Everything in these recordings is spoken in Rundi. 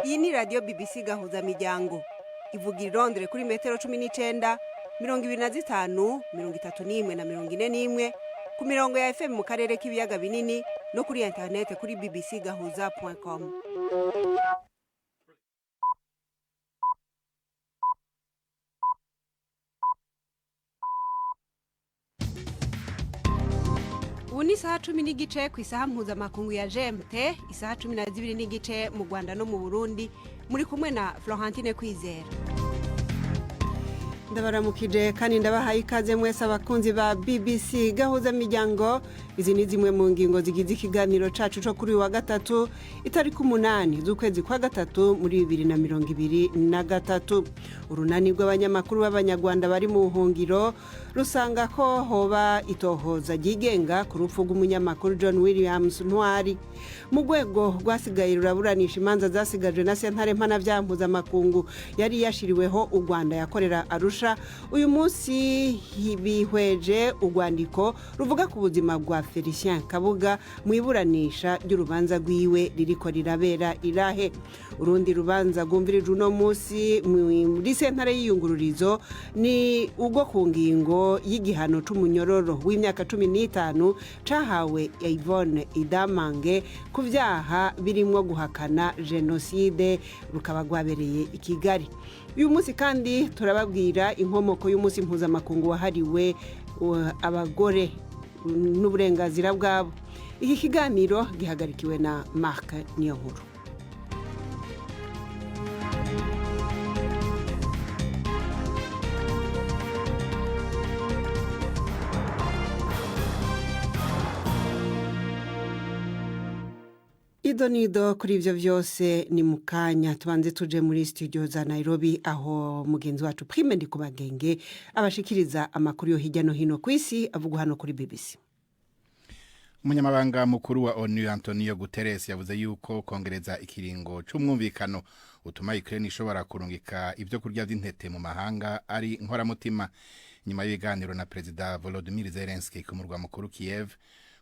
Iyi ni radiyo BBC Gahuzamiryango, ivuga i Londres kuri metero 19, 25, 31 na 41, ku mirongo ya FM mu karere k'ibiyaga binini no kuri interinete kuri bbcgahuza.com. Ubu ni isaha 10:15 ku isaha mpuzamakungu ya GMT, isaha 12:15 mu Rwanda no mu Burundi. Muri kumwe na Florentine Kwizera. Ndabaramukije kandi ndabahaye ikaze mwese abakunzi ba BBC Gahuza Miryango. Izi ni zimwe mu ngingo zigize ikiganiro cacu co kuri uyu wa gatatu, itariki 8 z'ukwezi kwa gatatu muri 2023. Urunani rw'abanyamakuru b'Abanyarwanda bari mu buhungiro rusanga ko hoba itohoza ryigenga ku rupfu rw'umunyamakuru John Williams Ntwari. Mu rwego rwasigaye ruraburanisha imanza zasigajwe na sentare mpanavyaha mpuzamakungu yari yashiriweho u Rwanda yakorera Arusha, uyu munsi bihweje urwandiko ruvuga ku buzima bwa Felicien Kabuga mu iburanisha ry'urubanza rwiwe ririko rirabera irahe. Urundi rubanza rwumvirije uno munsi muri sentare y'iyungururizo ni urwo ku ngingo y'igihano c'umunyororo w'imyaka 15 cahawe Yvonne Idamange ku vyaha birimwo guhakana jenoside, rukaba rwabereye i Kigali. Uyu munsi kandi turababwira inkomoko y'umunsi mpuzamakungu wahariwe abagore n'uburenganzira bwabo. Iki kiganiro gihagarikiwe na Mark Niyonkuru. Ido nido kuri ivyo vyose ni mukanya. Tubanze tuje muri studio za Nairobi, aho mugenzi wacu Prime Ndikubagenge abashikiriza amakuru yo hirya no hino kw'isi avugwa hano kuri BBC. Umunyamabanga mukuru wa ONU Antonio Guterres yavuze yuko kongereza ikiringo c'umwumvikano utuma Ukraine ishobora kurungika ivyo kurya vy'intete mu mahanga ari nkoramutima. Nyuma y'ibiganiro na Perezida Volodymyr Zelensky ku murwa mukuru Kiev,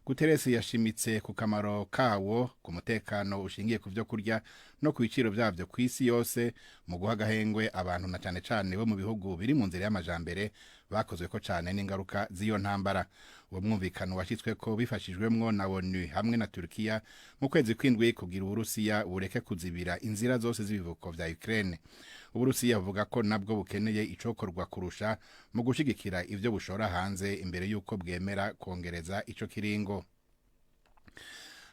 Guterres yashimitse ku kamaro kawo ku mutekano ushingiye ku vyo kurya no ku biciro vyavyo kw'isi yose, mu guha agahengwe abantu na cane cane bo mu bihugu biri mu nzira y'amajambere bakozweko cane n'ingaruka z'iyo ntambara. Uwo mwumvikano washitsweko bifashijwemwo na ONU hamwe na Turkiya mu kwezi kw'indwi kugira Uburusiya bureke kuzibira inzira zose z'ibivuko vya Ukraine. Uburusiya buvuga ko nabwo bukeneye icokorwa kurusha mu gushigikira ivyo bushora hanze imbere y'uko bwemera kongereza ico kiringo.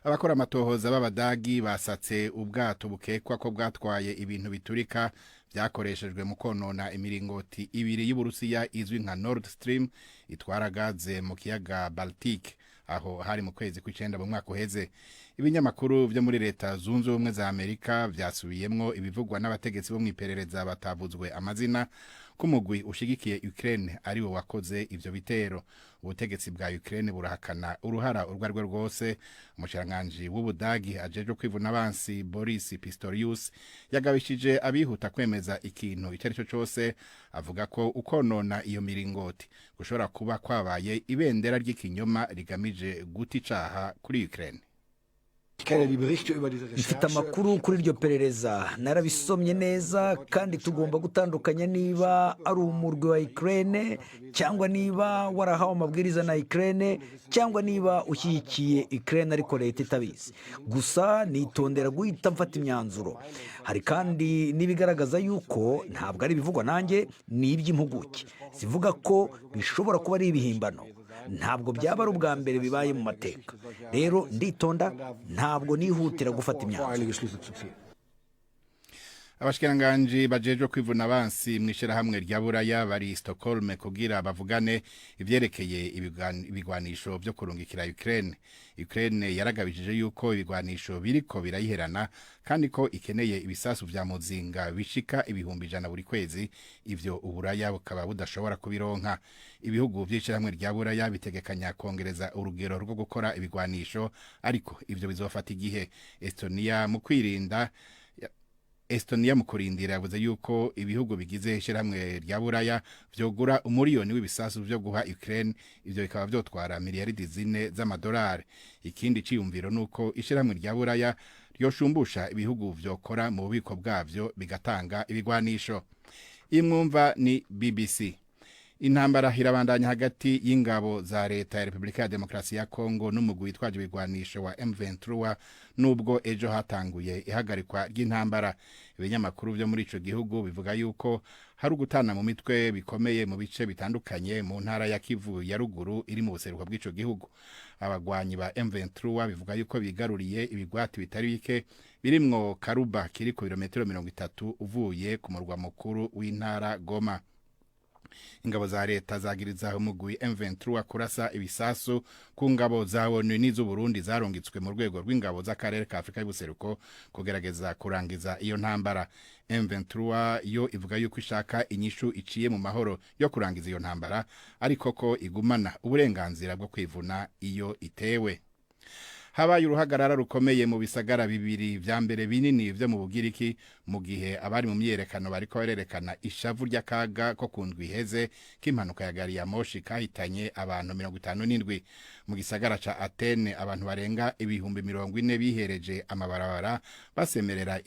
Abakora amatohoza b'Abadagi basatse ubwato bukekwa ko bwatwaye ibintu biturika vyakoreshejwe mu konona imiringoti ibiri y'Uburusiya izwi nka Nord Stream itwara gaze mu kiyaga Baltic. Aho hari mu kwezi kw'icenda mu mwaka uheze. Ibinyamakuru vyo muri Leta Zunze Ubumwe za Amerika vyasubiyemwo ibivugwa n'abategetsi bo mw'iperereza batavuzwe amazina ko umugwi ushigikiye Ukraine ari wo wakoze ivyo bitero. Ubutegetsi bwa Ukraine burahakana uruhara urwo arirwo rwose. Umushikiranganji w'Ubudagi ajejwe kwivuna abansi Boris Pistorius yagabishije abihuta kwemeza ikintu ico arico cose, avuga ko ukonona iyo miringoti gushobora kuba kwabaye ibendera ry'ikinyoma rigamije guta icaha kuri Ukraine. Mfite amakuru kuri iryo perereza, narabisomye neza, kandi tugomba gutandukanya niba ari umurwi wa Ukraine cyangwa niba warahawe amabwiriza na Ukraine cyangwa niba ushyigikiye Ukraine ariko leta itabizi. Gusa nitondera guhita mfata imyanzuro. Hari kandi n'ibigaragaza yuko ntabwo ari ibivugwa nanjye, ni iby'impuguke zivuga ko bishobora kuba ari ibihimbano. Ntabwo byaba ari ubwa mbere bibaye mu mateka. Rero nditonda, ntabwo nihutira gufata imyanzuro. Abashikiranganji bajejwe kwivuna abansi mw'ishirahamwe rya Buraya bari Stockholm kugira bavugane ivyerekeye ibigwanisho vyo kurungikira Ukraine. Ukraine yaragabishije yuko ibigwanisho biriko birayiherana kandi ko ikeneye ibisasu vya muzinga bishika 100,000 buri kwezi, ivyo Uburaya bukaba budashobora kubironka. Ibihugu vy'ishirahamwe rya Buraya bitegekanya kongereza urugero rwo gukora ibigwanisho, ariko ivyo bizofata igihe. Estonia mu kwirinda Estonia mu kurindira yavuze yuko ibihugu bigize ishyirahamwe rya Buraya vyogura umuriyoni w'ibisasu vyo guha Ukraine, ivyo bikaba vyotwara miliyaridi 4 z'amadolari. Ikindi ciyumviro nuko ishyirahamwe rya Buraya ryoshumbusha ibihugu vyokora mu bubiko bwavyo bigatanga ibigwanisho. Imwumva ni BBC. Intambara irabandanya hagati y'ingabo za leta ya Repubulika ya Demokarasi ya Kongo n'umugwi witwaje ibigwanisho wa M23, nubwo ejo hatanguye ihagarikwa ry'intambara. Ibinyamakuru vyo muri ico gihugu bivuga yuko hari ugutana mu mitwe bikomeye mu bice bitandukanye mu ntara ya Kivu ya ruguru iri mu buseruko bw'ico gihugu. Abagwanyi ba M23 bivuga yuko bigaruriye ibigwati bitari bike birimwo Karuba kiri ku birometero 30 uvuye ku murwa mukuru w'intara Goma. Ingabo za leta zagiriza umugwi M23 kurasa ibisasu ku ngabo za ONU n'iz'u Burundi zarungitswe mu rwego rw'ingabo z'akarere ka Afrika y'ubuseruko kugerageza kurangiza iyo ntambara. M23 yo ivuga yuko ishaka inyishu iciye mu mahoro yo kurangiza iyo ntambara, ariko ko igumana uburenganzira bwo kwivuna iyo itewe. Habaye uruhagarara rukomeye mu bisagara bibiri vya mbere binini vyo mu Bugiriki mu gihe abari mu myiyerekano bariko barerekana ishavu ry'akaga ko ku ndwi iheze k'impanuka ya gari ya moshi kahitanye abantu 57. Mu gisagara ca Atene abantu barenga 40,000 bihereje amabarabara basemerera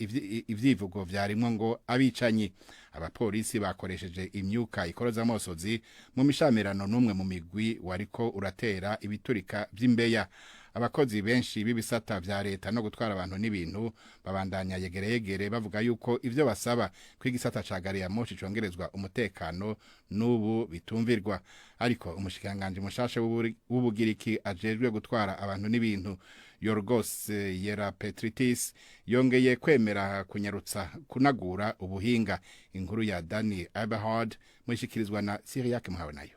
ivyivugo vyarimwo ngo abicanyi. Abapolisi bakoresheje imyuka ikoroza amosozi mu mishamirano n'umwe mu migwi wariko uratera ibiturika vy'imbeya. Abakozi benshi b'ibisata vya leta no gutwara abantu n'ibintu babandanya yegereyegere bavuga yuko ivyo basaba ko igisata ca gari ya moshi congerezwa umutekano n'ubu bitumvirwa. Ariko umushikiranganji mushasha w'Ubugiriki ajejwe gutwara abantu n'ibintu Yorgos Yerapetritis yongeye kwemera kunyarutsa kunagura ubuhinga. Inkuru ya Dani Eberhard mushikirizwa na Cyriaque Muhawenayo.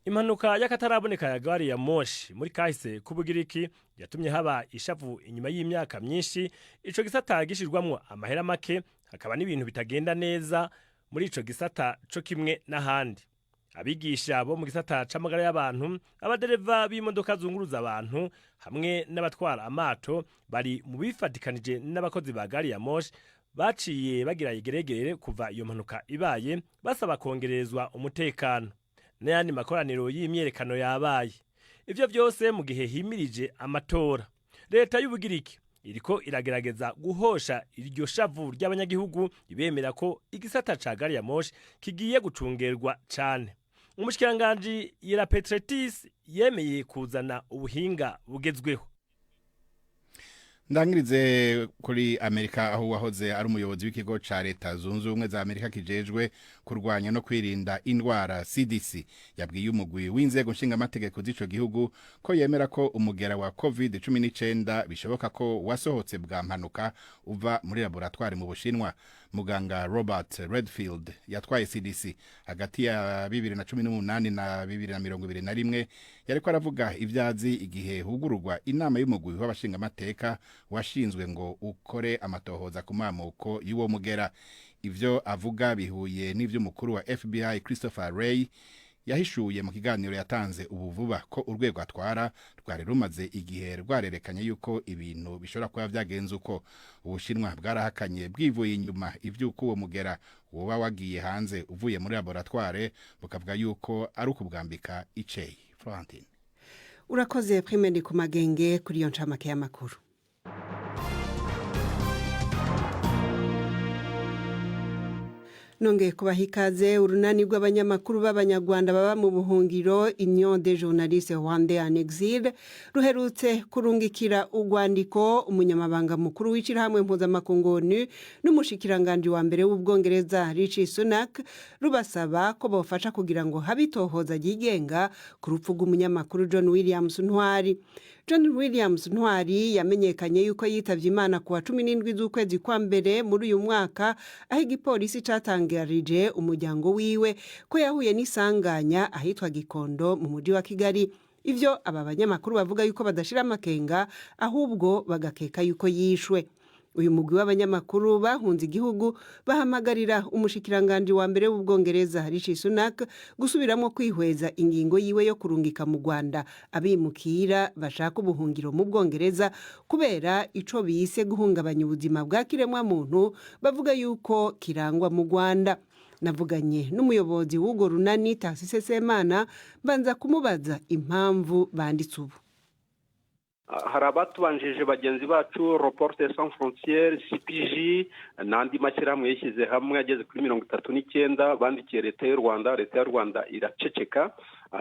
Impanuka y'akataraboneka ya gari ya moshi muri kahise k'Ubugiriki yatumye haba ishavu inyuma y'imyaka myinshi ico gisata gishirwamwo amahera make, hakaba n'ibintu bitagenda neza muri ico gisata co kimwe n'ahandi. Abigisha bo mu gisata c'amagara y'abantu, abadereva b'imodoka zunguruza abantu hamwe n'abatwara amato bari mu bifatikanije n'abakozi ba gari ya moshi baciye bagira igeregere kuva iyo mpanuka ibaye, basaba kongerezwa umutekano. N'ayandi makoraniro y'imyerekano yabaye. Ivyo vyose mu gihe himirije amatora. Leta y'Ubugiriki iriko iragerageza guhosha iryo shavu ry'abanyagihugu ibemera ko igisata ca gari ya moshi kigiye gucungerwa cane. Umushikiranganji Yerapetritis yemeye kuzana ubuhinga bugezweho. Ndangirize kuri Amerika, aho wahoze ari umuyobozi w'ikigo ca leta zunze ubumwe za Amerika kijejwe kurwanya no kwirinda indwara CDC yabwiye umugwi w'inzego nshingamategeko z'ico gihugu ko yemera ko umugera wa COVID-19 bishoboka ko wasohotse bwa mpanuka uva muri laboratoire mu Bushinwa. Muganga Robert Redfield yatwaye CDC hagati ya 2018 na 2021 yariko aravuga ivyazi igihe hugururwa inama y'umugwi w'abashingamateka washinzwe ngo ukore amatohoza ku mamuko y'uwo mugera. Ivyo avuga bihuye n'ivy'umukuru wa FBI Christopher Wray yahishuye mu kiganiro yatanze ubu vuba ko urwego atwara rwari rumaze igihe rwarerekanye yuko ibintu bishobora kuba vyagenze uko. Ubushinwa bwarahakanye bwivuye inyuma ivy'uko uwo mugera woba wagiye hanze uvuye muri laboratoire, bukavuga yuko ari ukubwambika iceyi. Florentine. Urakoze Prime ku magenge kuri iyo ncamake y'amakuru. Nongeye kubaha ikaze. Urunani rw'abanyamakuru b'abanyarwanda baba mu buhungiro Union des journalistes rwandais en exil ruherutse kurungikira urwandiko umunyamabanga mukuru w'ishyirahamwe mpuzamakungu ONU n'umushikiranganji wa mbere w'Ubwongereza Rishi Sunak, rubasaba ko bofasha kugira ngo habe itohoza ryigenga ku rupfu rw'umunyamakuru John Williams Ntwari. John Williams Ntwari yamenyekanye yuko yitavye Imana kuwa 17 z'ukwezi kwa mbere muri uyu mwaka, aho igipolisi catangarije umuryango wiwe ko yahuye n'isanganya ahitwa Gikondo mu mujyi wa Kigali. Ivyo aba banyamakuru bavuga yuko badashira amakenga, ahubwo bagakeka yuko yishwe. Uyu mugwi w'abanyamakuru bahunze igihugu bahamagarira umushikiranganji wa mbere w'Ubwongereza Rishi Sunak gusubiramo kwihweza ingingo yiwe yo kurungika mu Rwanda abimukira bashaka ubuhungiro mu Bwongereza kubera ico bise guhungabanya ubuzima bwa kiremwa muntu bavuga yuko kirangwa mu Rwanda. Navuganye n'umuyobozi w'urwo runani Tarsise Semana, mbanza kumubaza impamvu banditse ubu. Hari abatubanjije bagenzi bacu, Reporters sans frontières, CPJ n'andi mashyirahamwe yishyize hamwe ageze kuri 39, bandikiye Leta y'u Rwanda. Leta y'u Rwanda iraceceka,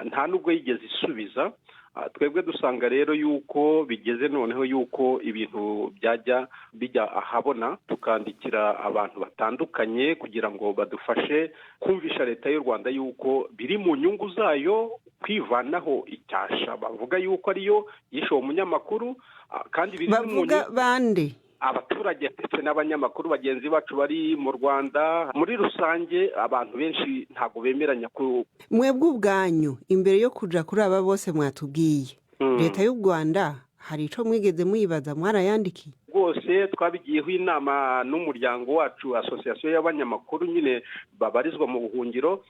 nta nubwo yigeze isubiza. Twebwe dusanga rero yuko bigeze noneho yuko ibintu byajya bijya ahabona, tukandikira abantu batandukanye kugira ngo badufashe kumvisha Leta y'u Rwanda yuko biri mu nyungu zayo kwivanaho icyasha bavuga yuko ariyo yishe uwo munyamakuru, kandi biri mu Bavuga bande? Abaturage ndetse n'abanyamakuru bagenzi bacu bari mu Rwanda muri rusange. Abantu benshi ntabwo bemeranya ku Mwebwe ubwanyu, imbere yo kuja kuri aba bose mwatubwiye, Leta y'u Rwanda hari ico mwigeze muyibaza? Mwarayandikiye? Rwose twabigiyeho inama n'umuryango wacu, association y'abanyamakuru nyine babarizwa mu buhungiro.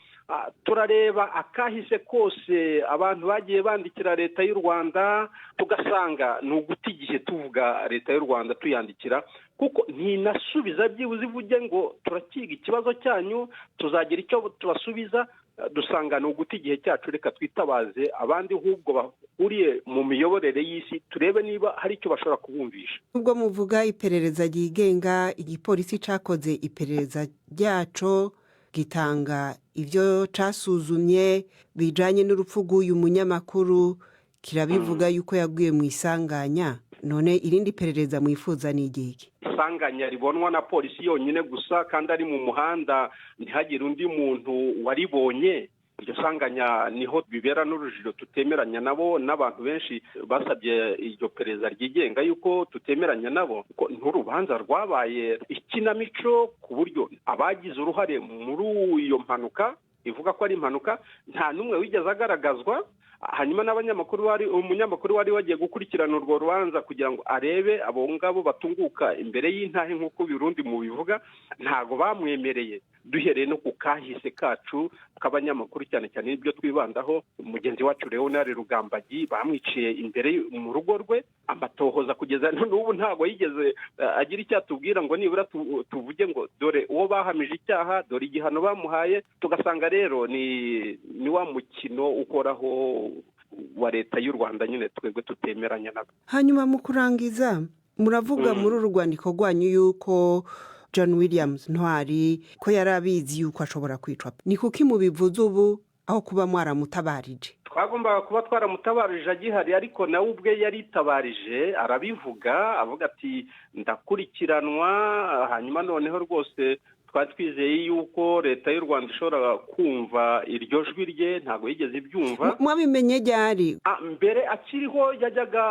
Turareba akahise kose abantu bagiye bandikira Leta y'u Rwanda, tugasanga ni uguta igihe tuvuga Leta y'u Rwanda tuyandikira, kuko ntinasubiza byibuze ivuge ngo turakiga ikibazo cyanyu, tuzagira icyo tubasubiza. Dusanga ni uguta igihe cyacu, reka twitabaze abandi ahubwo bahuriye mu miyoborere y'isi, turebe niba hari icyo bashobora kubumvisha. Ubwo muvuga iperereza ryigenga, igipolisi cakoze iperereza ryaco, gitanga ibyo casuzumye bijanye n'urupfu rw'uyu munyamakuru, kirabivuga yuko yaguye mu isanganya. None irindi perereza mwifuza ni igiki? Isanganya ribonwa na polisi yonyine gusa, kandi ari mu muhanda, ntihagire undi muntu waribonye, iryo sanganya niho bibera n'urujijo. Tutemeranya nabo, n'abantu benshi basabye iryo perereza ryigenga yuko tutemeranya nabo, kuko n'urubanza rwabaye ikinamico, ku buryo abagize uruhare muri iyo mpanuka ivuga ko ari impanuka nta n'umwe wigeze agaragazwa. Hanyuma n'abanyamakuru bari, umunyamakuru wari wagiye gukurikirana urwo rubanza kugira ngo arebe abo ngabo batunguka imbere y'intahe nk'uko Birundi mubivuga, ntago bamwemereye. Duhereye no ku kahise kacu k'abanyamakuru, cyane cyane ibyo twibandaho, mugenzi wacu Leonard Rugambagi bamwiciye imbere mu rugo rwe. Amatohoza kugeza n'ubu ntabwo yigeze agira icyo atubwira ngo nibura tuvuge ngo dore uwo bahamije icyaha, dore igihano bamuhaye. Tugasanga rero ni wa mukino uhoraho wa Leta y'u Rwanda nyine twebwe tutemeranya nabo. Hanyuma mu kurangiza, muravuga muri uru rwandiko rwanyu yuko John Williams Ntwari ko yari abizi yuko ashobora kwicwa. Ni kuki mubivuze ubu aho kuba mwaramutabarije? Twagombaga kuba twaramutabarije agihari, ariko nawe ubwe yaritabarije, arabivuga, avuga ati ndakurikiranwa. Hanyuma noneho rwose twari twizeye yuko Leta y'u Rwanda ishobora kumva iryo jwi rye, ntabwo yigeze ibyumva. Mwabimenye ryari? Mbere akiriho yajyaga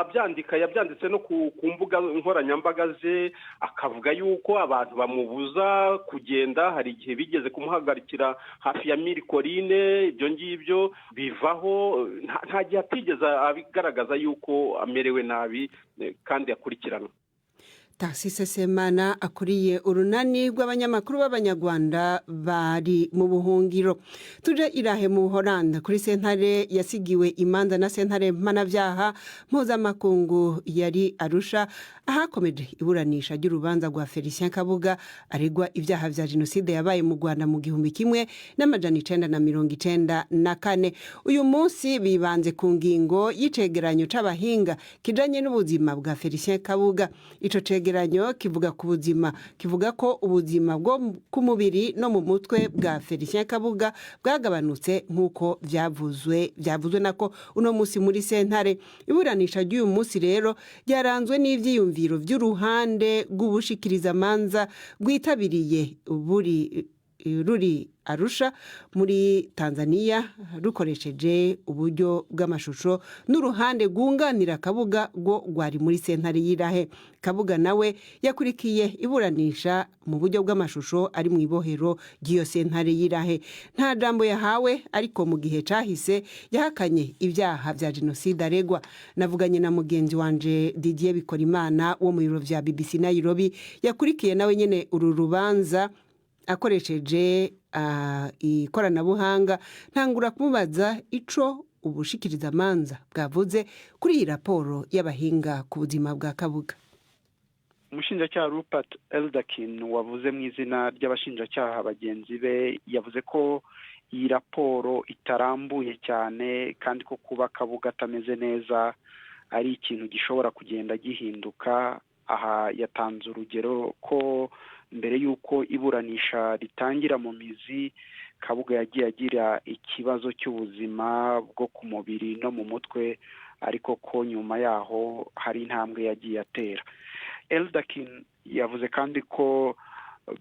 abyandika, yabyanditse no ku mbuga nkoranyambaga ze, akavuga yuko abantu bamubuza kugenda. Hari igihe bigeze kumuhagarikira hafi ya Mille Collines, ibyo ngibyo bivaho. Nta gihe atigeze abigaragaza yuko amerewe nabi kandi akurikiranwa. Tarsise Semana akuriye urunani rw'abanyamakuru b'Abanyarwanda bari mu buhungiro. Tuje irahe mu Buholanda, kuri sentare yasigiwe imanza na Sentare Mpanabyaha Mpuzamakungu yari Arusha, ahakomeje iburanisha ry'urubanza rwa Felicien Kabuga aregwa ibyaha vya jenoside yabaye mu Rwanda mu 1994. Uyu munsi bibanze ku ngingo y'icegeranyo c'abahinga kijanye n'ubuzima bwa Felicien Kabuga. Ico cegeranyo kivuga ku buzima, kivuga ko ubuzima bwo ku mubiri no mu mutwe bwa Felicien Kabuga bwagabanutse, nk'uko byavuzwe nako uno munsi muri sentare. Iburanisha ry'uyu munsi rero ryaranzwe n'ivyiyumviro vy'uruhande rw'ubushikirizamanza rwitabiriye buri ruri Arusha muri Tanzania rukoresheje uburyo bw'amashusho, n'uruhande rwunganira Kabuga rwo rwari muri sentare y'Irahe. Kabuga nawe yakurikiye iburanisha mu buryo bw'amashusho ari mu ibohero ry'iyo sentare y'Irahe. Nta jambo yahawe, ariko mu gihe cahise yahakanye ibyaha vya jenoside aregwa. Navuganye na mugenzi wanje Didier Bikorimana wo mu biro vya BBC Nairobi, yakurikiye nawe nyene uru rubanza akoresheje ikoranabuhanga. Ntangura kumubaza ico ubushikirizamanza bwavuze kuri iyi raporo y'abahinga ku buzima bwa Kabuga. Umushinjacyaha Rupert Elderkin wavuze mu izina ry'abashinjacyaha bagenzi be yavuze ko iyi raporo itarambuye cyane, kandi ko kuba Kabuga atameze neza ari ikintu gishobora kugenda gihinduka. Aha yatanze urugero ko mbere y'uko iburanisha ritangira mu mizi, Kabuga yagiye agira ikibazo cy'ubuzima bwo ku mubiri no mu mutwe, ariko ko nyuma yaho hari intambwe yagiye atera. Elderkin yavuze kandi ko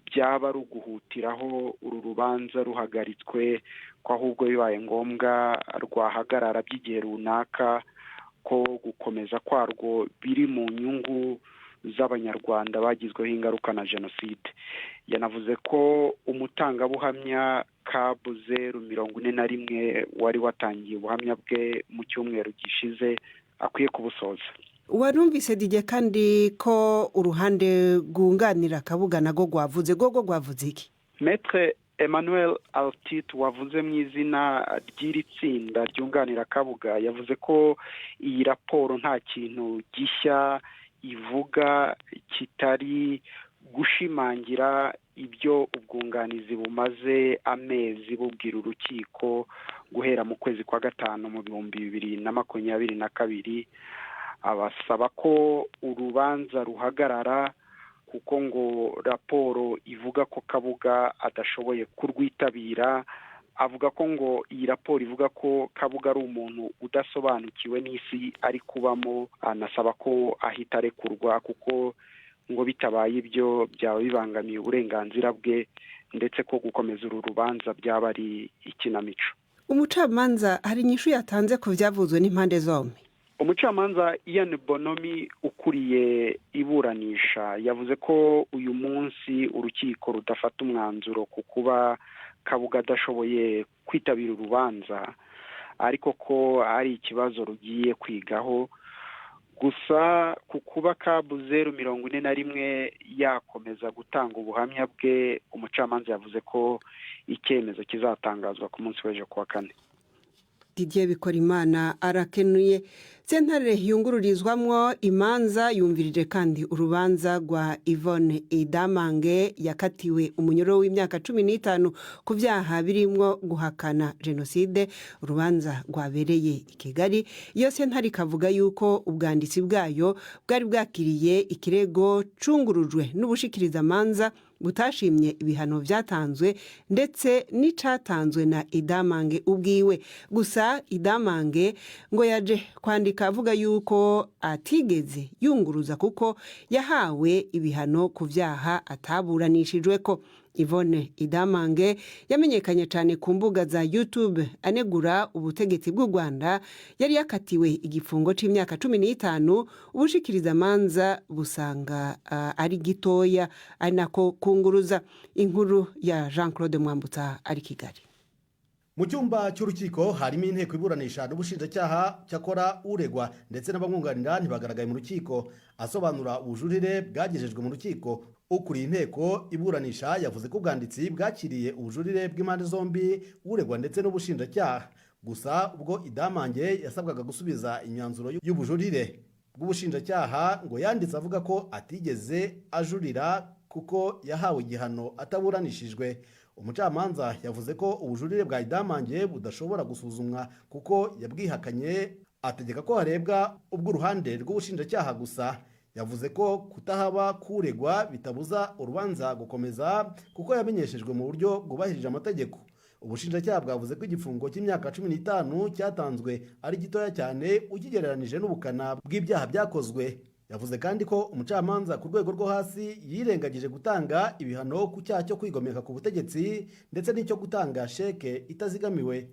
byaba ari uguhutiraho uru rubanza ruhagaritswe, ko ahubwo bibaye ngombwa rwahagarara by'igihe runaka, ko gukomeza kwarwo biri mu nyungu z'Abanyarwanda bagizweho ingaruka na jenoside. Yanavuze ko umutangabuhamya kabu 041 wari watangiye ubuhamya bwe mu cyumweru gishize akwiye kubusoza. Warumvise, Didier, kandi ko uruhande rwunganira Kabuga nago rwavuze. Rwo rwavuze iki? Maître Emmanuel Altit wavuze mu izina ry'iri tsinda ryunganira Kabuga yavuze ko iyi raporo nta kintu gishya ivuga kitari gushimangira ibyo ubwunganizi bumaze amezi bubwira urukiko guhera mu kwezi kwa gatanu mu 2022, abasaba ko urubanza ruhagarara kuko ngo raporo ivuga ko Kabuga adashoboye kurwitabira. Avuga ko ngo iyi raporo ivuga ko Kabuga ari umuntu udasobanukiwe n'isi ari kubamo, anasaba ko ahita arekurwa kuko ngo bitabaye ibyo byaba bibangamiye uburenganzira bwe, ndetse ko gukomeza uru rubanza byaba ari ikinamico. Umucamanza hari inyishu yatanze ku byavuzwe n'impande zombi? Umucamanza Ian Bonomy ukuriye iburanisha yavuze ko uyu munsi urukiko rudafata umwanzuro ku kuba Kabuga adashoboye kwitabira urubanza, ariko ko ari ikibazo rugiye kwigaho. Gusa ku kuba kabu 041 yakomeza gutanga ubuhamya bwe, umucamanza yavuze ko icyemezo kizatangazwa ku munsi w'ejo kuwa kane. Didier Bikorimana arakenuye. Sentare yungururizwamwo imanza yumvirije kandi urubanza rwa Yvonne Idamange yakatiwe umunyoro w'imyaka 15 ku byaha birimwo guhakana jenoside. Urubanza rwabereye i Kigali. Iyo sentare ikavuga yuko ubwanditsi bwayo bwari bwakiriye ikirego cungurujwe n'ubushikirizamanza butashimye ibihano byatanzwe ndetse n'icatanzwe na Idamange ubwiwe. Gusa Idamange ngo yaje kwandika avuga yuko atigeze yunguruza kuko yahawe ibihano ku byaha ataburanishijwe ko. Yvonne Idamange yamenyekanye cyane ku mbuga za YouTube anegura ubutegetsi bw'u Rwanda. Yari yakatiwe igifungo c'imyaka 15, ubushikirizamanza busanga ari gitoya, ari nako kunguruza. Inkuru ya Jean Claude Mwambutsa ari Kigali. Mu cyumba cy'urukiko harimo inteko iburanisha n'ubushinjacyaha, cyakora uregwa ndetse n'abamwunganira ntibagaragaye mu rukiko. Asobanura ubujurire bwagejejwe mu rukiko, ukuriye inteko iburanisha yavuze ko ubwanditsi bwakiriye ubujurire bw'impande zombi, uregwa ndetse n'ubushinjacyaha. Gusa ubwo Idamange yasabwaga gusubiza imyanzuro y'ubujurire bw'ubushinjacyaha, ngo yanditse avuga ko atigeze ajurira kuko yahawe igihano ataburanishijwe. Umucamanza yavuze ko ubujurire bwa Idamange budashobora gusuzumwa kuko yabwihakanye, ategeka ko harebwa ubw'uruhande rw'ubushinjacyaha gusa. Yavuze ko kutahaba kuregwa bitabuza urubanza gukomeza kuko yamenyeshejwe mu buryo bwubahirije amategeko. Ubushinjacyaha bwavuze ko igifungo cy'imyaka 15 cyatanzwe ari gitoya cyane ukigereranije n'ubukana bw'ibyaha byakozwe. Yavuze kandi ko umucamanza ku rwego rwo hasi yirengagije gutanga ibihano ku cyaha cyo kwigomeka ku butegetsi ndetse n'icyo gutanga sheke itazigamiwe.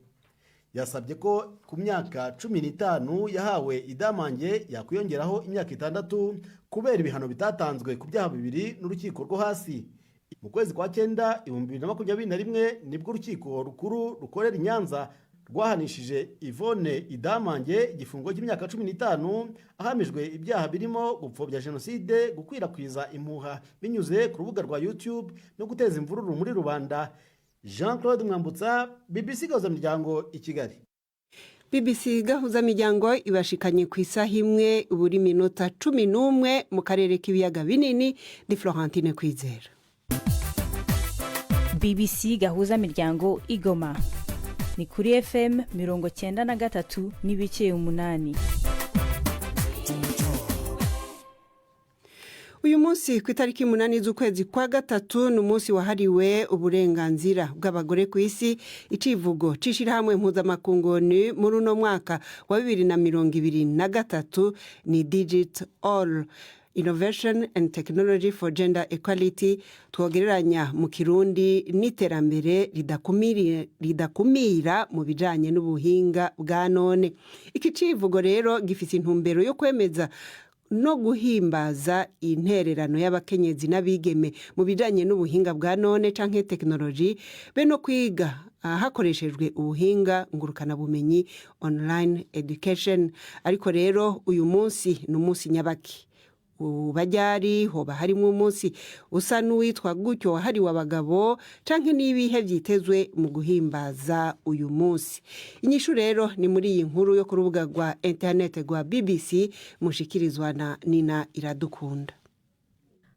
Yasabye ko ku myaka 15 yahawe Idamange yakwiyongeraho imyaka 6 kubera ibihano bitatanzwe ku byaha bibiri n'urukiko rwo hasi. Mu kwezi kwa 9 2021 nibwo urukiko rukuru rukorera i Nyanza rwahanishije Yvonne Idamange igifungo cy'imyaka 15 ahamijwe ibyaha birimo gupfobya jenoside, gukwirakwiza impuha binyuze ku rubuga rwa YouTube no guteza imvururu muri rubanda. Jean Claude Mwambutsa, BBC Gahuzamiryango i Kigali. BBC Gahuzamiryango ibashikanye ku isaha 1 buri minota 11 mu karere k'ibiyaga binini. Ndi Florentine Kwizera. BBC Gahuzamiryango Igoma ni kuri FM 93.8. Uyu munsi ku itariki 8 z'ukwezi kwa 3 ni umunsi wahariwe uburenganzira bw'abagore ku isi. Icivugo c'ishirahamwe mpuzamakungu ni muri uno mwaka wa 2023 ni Digit All Innovation and Technology for Gender Equality, twogereranya mu Kirundi n'iterambere ridakumira mu bijanye n'ubuhinga bwa none. Iki civugo rero gifise intumbero yo kwemeza no guhimbaza intererano y'abakenyezi n'abigeme mu bijanye n'ubuhinga bwa none canke tekinoloji, be no kwiga hakoreshejwe ubuhinga ngurukanabumenyi, online education. Ariko rero uyu munsi ni umunsi nyabaki ubajyari? Hoba harimo umunsi usa n'uwitwa gutyo wahariwe abagabo, canke n'ibihe byitezwe mu guhimbaza uyu munsi? Inyishu rero ni muri iyi nkuru yo ku rubuga rwa internet rwa BBC, mushikirizwa na Nina Iradukunda.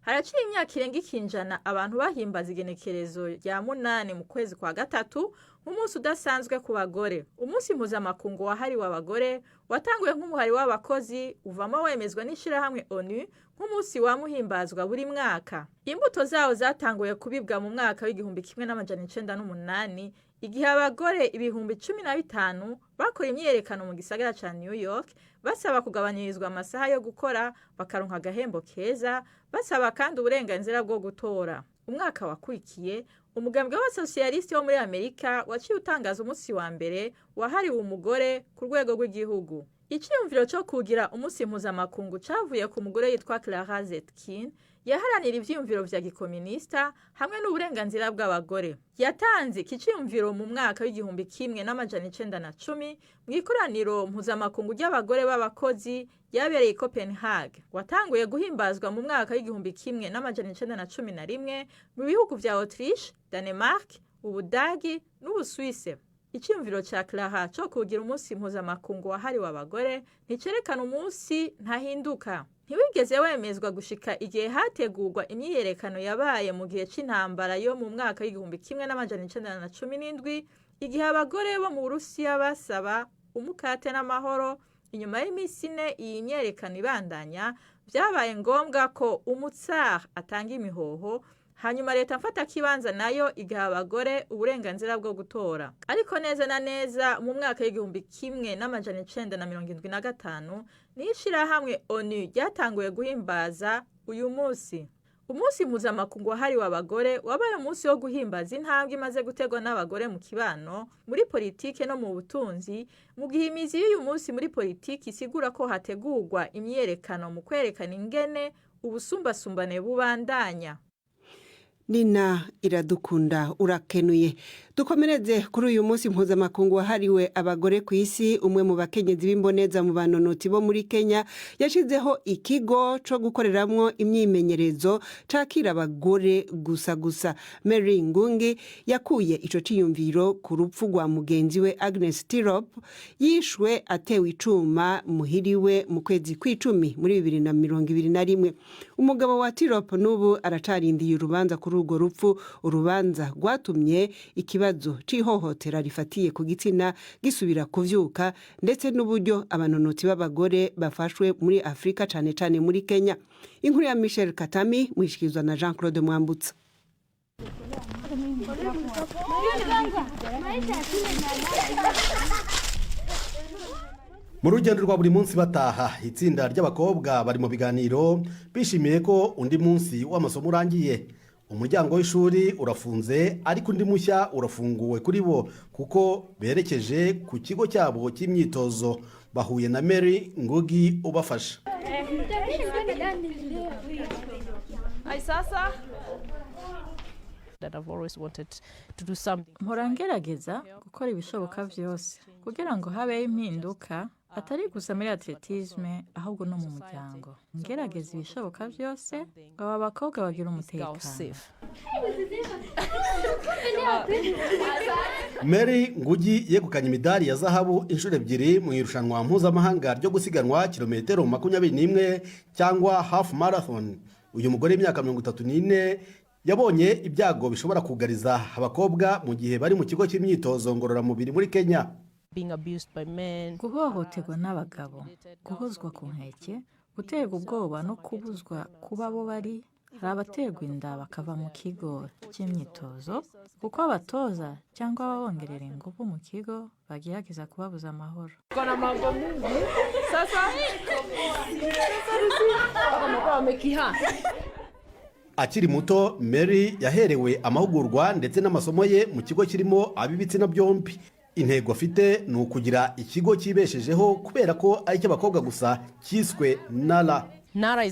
Haraciye imyaka irenga ikinjana abantu bahimbaza igenekerezo rya 8 mu kwezi kwa 3 nk'umunsi udasanzwe ku bagore. Umunsi mpuzamakungu wahariwe abagore watanguye nk'umuhari w'abakozi, uvamo wemezwa n'ishyirahamwe ONU nk'umunsi wamuhimbazwa buri mwaka. Imbuto zawo zatanguye kubibwa mu mwaka w'1908, igihe abagore 15,000 bakora imyiyerekano mu gisagara ca New York basaba kugabanyirizwa amasaha yo gukora, bakaronka agahembo keza, basaba kandi uburenganzira bwo gutora. Umwaka wakurikiye, umugambwe w'abasosiyalisiti wo muri Amerika waciye utangaza umunsi wa mbere wahariwe umugore ku rwego rw'igihugu. Icyiyumviro cyo kugira umunsi mpuzamakungu cavuye ku mugore yitwa Clara Zetkin, yaharanira ivyiyumviro vya gikominisita hamwe n'uburenganzira bw'abagore. Yatanze iki ciyumviro mu mwaka w'1910 mu ikoraniro mpuzamakungu ry'abagore b'abakozi ryabereye i Copenhague. Watanguye guhimbazwa mu mwaka w'1911 mu bihugu vya Autriche, Danemark, Ubudagi n'Ubusuwise. Icyumviro cya Clara cyo kugira umunsi mpuzamakungu wahariwe abagore nticerekana umunsi ntahinduka. Ntiwigeze wemezwa gushika igihe hategurwa imyiyerekano yabaye mu gihe c'intambara yo mu mwaka w'1917, igihe abagore bo mu Burusiya basaba umukate n'amahoro. Inyuma y'iminsi 4 iyi myiyerekano ibandanya, vyabaye ngombwa ko umutsar atanga imihoho, hanyuma leta mfatakibanza nayo igaha abagore uburenganzira bwo gutora. Ariko neza na neza mu mwaka w'1975 niho ishirahamwe ONU ryatanguye guhimbaza uyu munsi. Umunsi mpuzamakungu wahariwe abagore wabaye umunsi wo guhimbaza intambwe imaze gutegwa n'abagore mu kibano, muri politike no mu butunzi, mu gihe imizi y'uyu munsi muri politiki isigura ko hategurwa imyiyerekano mu kwerekana ingene ubusumbasumbane bubandanya. Nina Iradukunda, urakenuye. Dukomereze kuri uyu munsi mpuzamakungu wahariwe abagore ku isi. Umwe mu bakenyezi b'imboneza mu banonotsi bo muri Kenya yashyizeho ikigo cyo gukoreramwo imyimenyerezo cakira abagore gusa gusa. Mary Ngungi yakuye ico ciyumviro ku rupfu rwa mugenzi we Agnes Tirop, yishwe atewe icuma muhiriwe mu kwezi kw'icumi muri 2021. Umugabo wa Tirop n'ubu aracarindiye urubanza kuri urwo rupfu, urubanza rwatumye ikibazo c'ihohotera rifatiye ku gitsina gisubira kuvyuka, ndetse n'uburyo abanonotsi b'abagore bafashwe muri Afurika, cane cane muri Kenya. Inkuru ya Michel Katami mwishikirizwa na Jean Claude Mwambutsa. Mu rugendo rwa buri munsi bataha, itsinda ry'abakobwa bari mu biganiro, bishimiye ko undi munsi w'amasomo urangiye. Umuryango w'ishuri urafunze, ariko undi mushya urafunguwe kuri bo, kuko berekeje ku kigo cyabo cy'imyitozo. Bahuye na Mary Ngugi ubafasha. Mpora ngerageza gukora ibishoboka byose kugira ngo habeho impinduka, atari gusa muri atletisme ahubwo no mu muryango. Ngerageza ibishoboka byose ngo aba bakobwa bagire umutekano. Mary Ngugi yegukanye imidari ya zahabu inshuro ebyiri mu irushanwa mpuzamahanga ryo gusiganwa kilometero 21 cyangwa half marathon. Uyu mugore w'imyaka 34 yabonye ibyago bishobora kugariza abakobwa mu gihe bari mu kigo cy'imyitozo ngororamubiri muri Kenya. Guhohoterwa n'abagabo, guhozwa ku nkeke, guterwa ubwoba no kubuzwa kuba bo bari. Hari abaterwa inda bakava mu kigo cy'imyitozo kuko abatoza cyangwa ababongerera ingufu mu kigo bagerageza kubabuza amahoro. Akiri muto, Mary yaherewe amahugurwa ndetse n'amasomo ye mu kigo kirimo ab'ibitsina byombi. Intego afite ni ukugira ikigo cyibeshejeho, kubera ko ari icy'abakobwa gusa, cyiswe Nara. Nara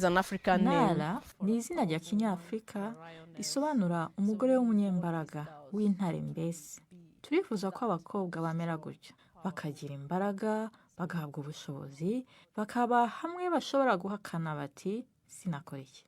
ni izina rya kinyafurika risobanura umugore w'umunyembaraga, w'intare mbese. Turifuza ko abakobwa bamera gutyo, bakagira imbaraga, bagahabwa ubushobozi, bakaba hamwe bashobora guhakana bati sinakora iki.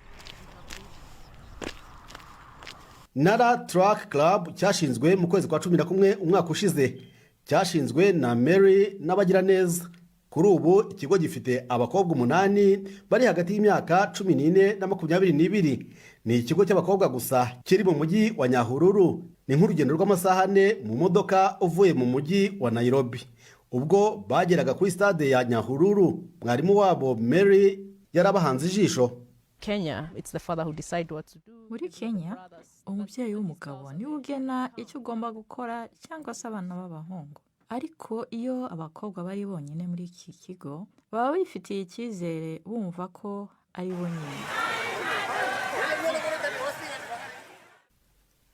Nara Track Club cyashinzwe mu kwezi kwa 11 umwaka ushize. Cyashinzwe na Mary n'abagiraneza. Kuri ubu ikigo gifite abakobwa 8 bari hagati y'imyaka 14 na 22. Ni ikigo cy'abakobwa gusa kiri mu mujyi wa Nyahururu. Ni nk'urugendo rw'amasaha 4 mu modoka uvuye mu mujyi wa Nairobi. Ubwo bageraga kuri stade ya Nyahururu, mwarimu wabo Mary yarabahanze ijisho. Muri Kenya, umubyeyi w'umugabo niwe ugena icyo ugomba gukora cyangwa se abana b'abahungu. Ariko iyo abakobwa bari bonyine muri iki kigo, baba bifitiye icyizere, bumva ko ari bo nyine.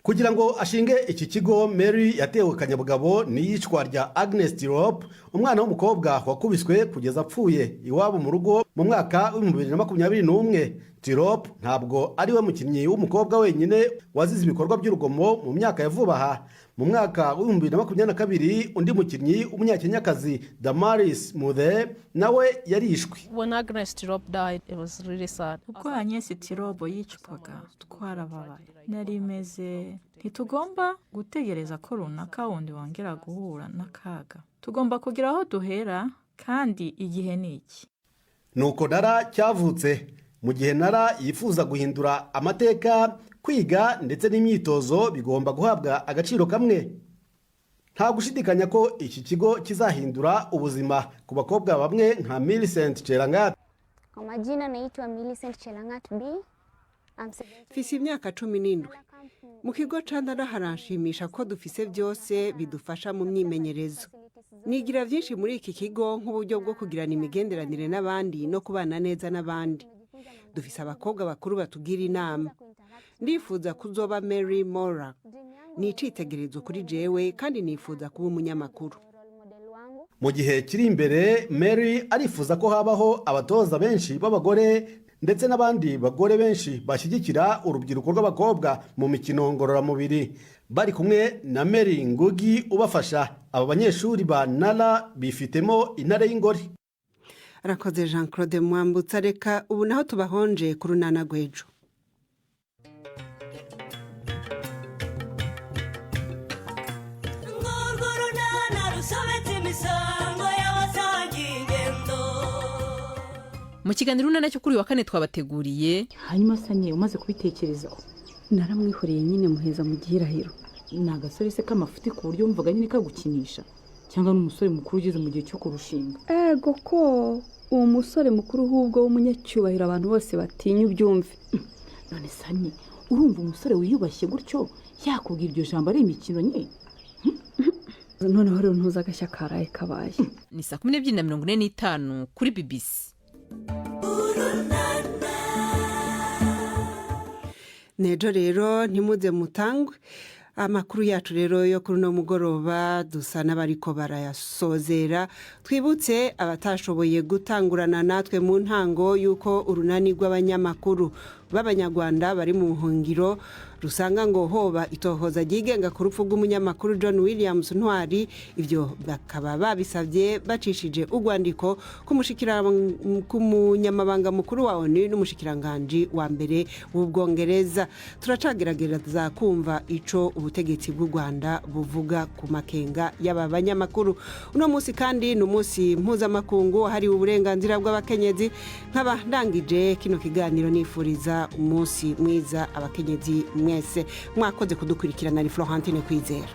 Kugira ngo ashinge iki kigo, Mary yatewe akanyabugabo n'iyicwa rya Agnes Tirop, umwana w'umukobwa wakubiswe kugeza apfuye iwabo mu rugo mu mwaka wa 2021. Tirop ntabwo ari we mukinnyi w'umukobwa wenyine wazize ibikorwa by'urugomo mu myaka ya vuba aha. Mu mwaka wa 2022 undi mukinnyi w'umunyakenyakazi Damaris Muthe nawe yarishwe. Ubwo Agnes Tirop yicwaga, twarababaye. Nari meze ntitugomba gutegereza ko runaka wundi wongera guhura n'akaga. Tugomba kugira aho duhera, kandi igihe ni iki. Nuko Nara cyavutse. Mu gihe Nara yifuza guhindura amateka, kwiga ndetse n'imyitozo bigomba guhabwa agaciro kamwe. Nta gushidikanya ko iki kigo kizahindura ubuzima ku bakobwa bamwe nka Millicent Chelangat. Kwa majina naitwa Millicent Chelangat B. Mfise imyaka 17. Mu kigo ca Nara haranshimisha ko dufise byose bidufasha mu myimenyerezo. Nigira byinshi muri iki kigo, nk'uburyo bwo kugirana imigenderanire n'abandi no kubana neza n'abandi. Dufise abakobwa bakuru batugira inama. Ndifuza kuzoba Mary Mora. Ni icitegererezo kuri jewe, kandi nifuza kuba umunyamakuru. Mu gihe kiri imbere, Mary arifuza ko habaho abatoza benshi b'abagore ndetse n'abandi bagore benshi bashyigikira urubyiruko rw'abakobwa mu mikino ngororamubiri. Bari kumwe na Mary Ngugi ubafasha, aba banyeshuri ba Nara bifitemo intare y'ingore. Arakoze Jean Claude Mwambutsa. Reka ubu naho tubahonje ku runana rw'ejo. Mu kiganiro urunana cyo kuri uyu wa kane twabateguriye. Hanyuma sanye umaze kubitekerezaho, naramwihoreye nyine muheza mu gihirahiro. Ni agasore se k'amafuti ku buryo wumvaga nyine kagukinisha, cyangwa n'umusore mukuru ugeze mu gihe cyo kurushinga? Ego ko uwo musore mukuru ahubwo w'umunyacyubahiro abantu bose batinya, ubyumve. None sanye urumva umusore wiyubashye gutyo yakubwira iryo jambo ari imikino nye? Noneho rero ntuzi agashya karaye kabaye. Ni saa 12:45 kuri BBC. Nejo rero ntimuze mutangwe. Amakuru yacu rero yo kuri uno mugoroba dusa n'abariko barayasozera. Twibutse abatashoboye gutangurana natwe mu ntango y'uko urunani rw'abanyamakuru b'abanyarwanda bari mu buhungiro rusanga ngo hoba itohoza ryigenga ku rupfu rw'umunyamakuru John Williams Ntwari. Ibyo bakaba babisabye bacishije urwandiko ku munyamabanga mukuru wa ONU n'umushikiranganji wa mbere w'Ubwongereza. Turacagerageza kumva ico ubutegetsi bw'u Rwanda buvuga ku makenga y'aba banyamakuru. Uno munsi kandi ni umunsi mpuzamakungu wahariwe uburenganzira bw'abakenyezi. Nkaba ndangije kino kiganiro nifuriza umunsi mwiza abakenyezi mwese. Mwakoze kudukurikirana. Ni Florentine Kwizera.